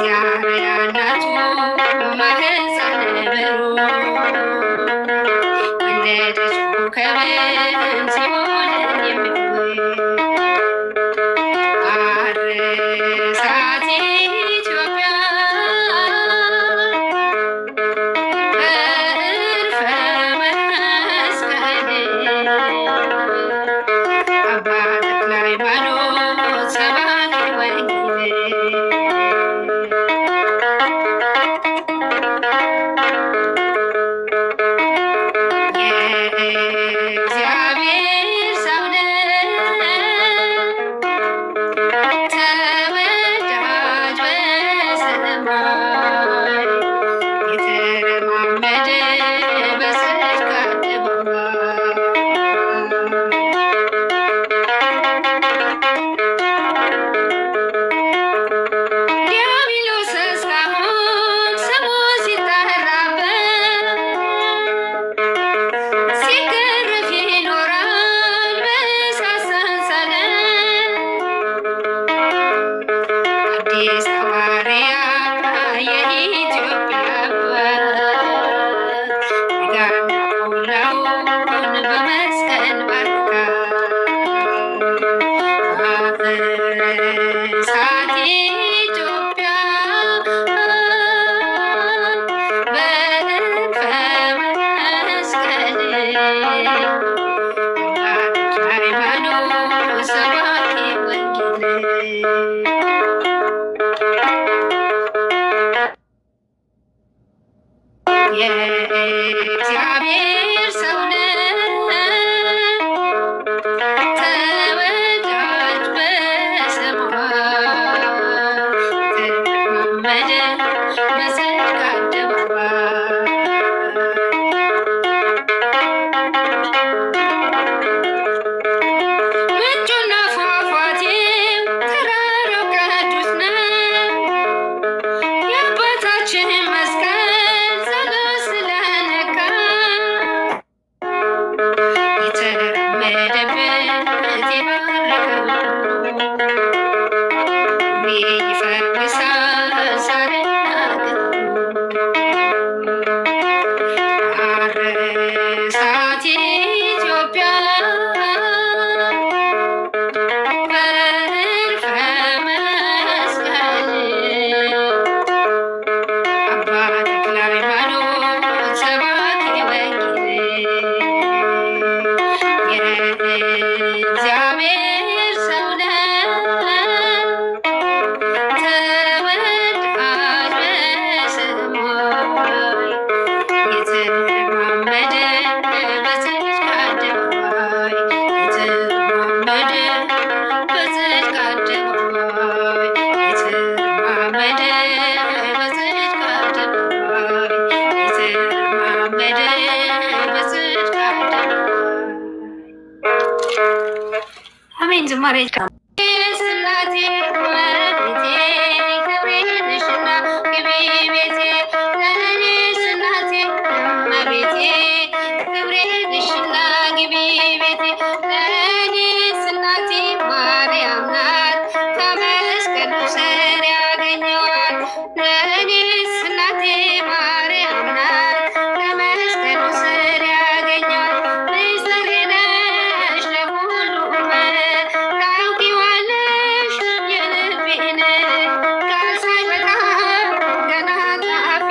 በዚያ እናቱ ማህፀን ብሩህ ወለደች ኮከብን ሲኦልን የሚውጥ። አርሳት ኢትዮጵያ በእልፈ መስቀል አባ ተክለ ሃይማኖት ሰባኬ ወንጌል። የእግዚአብሔር ሰው ነህ ተወዳጅ በሰማይ የተረማመደ በጽድቅ አደባባይ። ዲያብሎስ እስካሁን ስሙ ሲጠራበት ሲገረፍ ይኖራል በእሳት ሰንሰለት። አዲስ ሐዋርያ የኢትዮጵያ አባት ጋናውን በመስቀል ባርካ። አፍርሳት ኢትዮጵያ በእንፈ መስቀል ሃይማኖት ሰባኪ ወንጌል። የእግዚአብሔር ሰው ነህ ተወዳጅ በሰማይ የተረማመደ በጽድቅ አደባባይ። ምንጩና ፏፏቴው ተራራው ቅዱስ ነው። የአባታችን መስቀል ጸሎት ስለነካ የተራመደበት የባረከው ይፈውሳል ሳርና አርሳት ኢትዮጵያ በእልፈ መስቀል አባ ተክለ ሃይማኖት ሰባኬ ወንጌል። የእግዚአብሔር ሰው ነህ ተወዳጅ በሰማይ የተረማመደ በጽድቅ አደባባይ የተረማመደ በጽድቅ አደባባይ የተረማመደ በጽድቅ አደባባይ የተረማመደ በጽድቅ አደባባይ። አሜን። ዝማሬ ስላሴ እመቤቴ ክብሬ ነሽና ግቢ ቤቴ። ለእኔስ እናቴ እመቤቴ ክብሬ ነሽና ግቢ ቤቴ። ለእኔስ እናቴ ማርያም ናት ከመስቀሉ ስር ያገኘኋት። ለእኔስ እናቴ ማርያም ናት ከመስቀሉ ስር ያገኘኋት። ምስጢሬ ነሽ ለሁሉ ታውቂዋለሽ የልቤን ቃል ሳይወጣ ገና ካፌ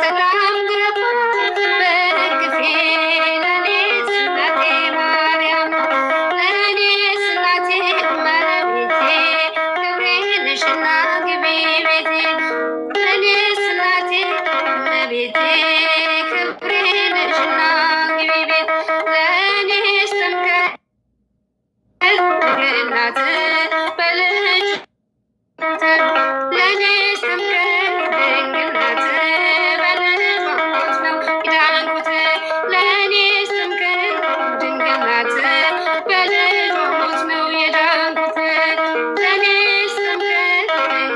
ሰላም ገባ በእቅፌ። ለእኔስ እናቴ ማርያም ለእኔስ እናቴ እመቤቴ ክብሬ ነሽና ግቢ ቤቴ። ለእኔስ እናቴ እመቤቴ ክብሬ ነሽና ግቢ ቤት። ለእኔስ ጥምቀት እናት በልጅ ለእኔስ ጥምቀት ድንግል ናት በልጇ ሞት ነው የዳንኩት። ለእኔስ ጥምቀት ድንግል ናት በልጇ ሞት ነው የዳንኩት። ለእኔስ ጥምቀት ድንግል